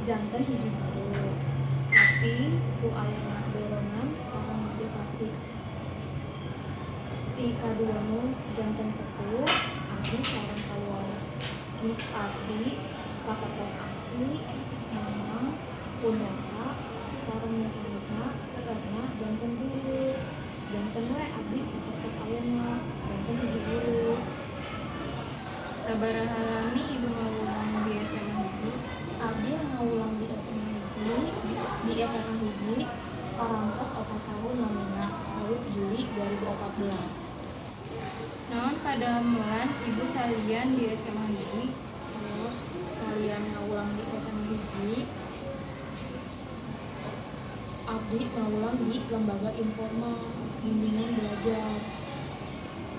Janten hiji guru, tapi ku ayana dorongan sareng motivasi ti kadua nu janten sepuh, abdi sareng kaluargi abdi sapertos aki, mamang, pun bapak sareng nu sanesna seueurna janten guru. Janten we abdi sapertos ayeuna janten hiji guru. Sabaraha lami Ibu ngawulang di SMA 1? Abdi ngawulang di SMA 1 parantos 4 tahun lamina, kawit Juli 2014. Naon padamelan Ibu salian di SMA 1? Oh, salian ngawulang di SMA 1, abdi ngawulang di lembaga informal bimbingan belajar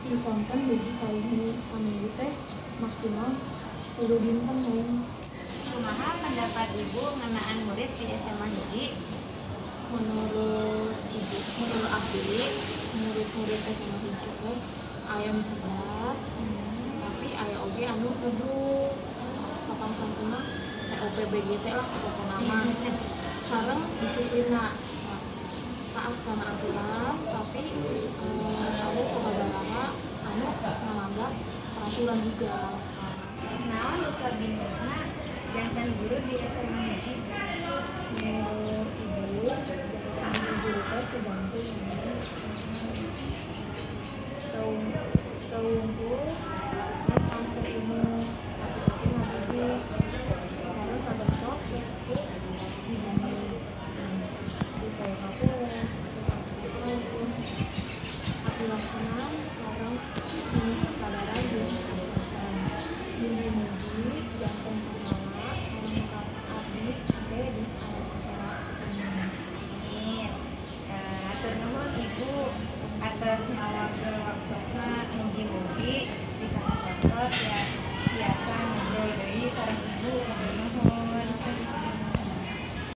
ti sonten dugi ka wengi, saminggu teh maksimal 10 dinten, Neng. Kumaha pendapat Ibu ngeunaan murid di SMA 1? Menurut ibu, menurut abdi, murid-murid SMA 1 teh aya nu cerdas, tapi aya oge anu redup. Sapang mah TOPBGT lah pokokna mah, sareng disiplinna, taat kana aturan, tapi ada sababaraha anu ngalanggar peraturan juga. Naon nu kabingungna janten guru di SMA 1? Menurut ibu, janten guru teh tergantung teu teu wungkul ngan transfer ilmu, tapi ngadidik.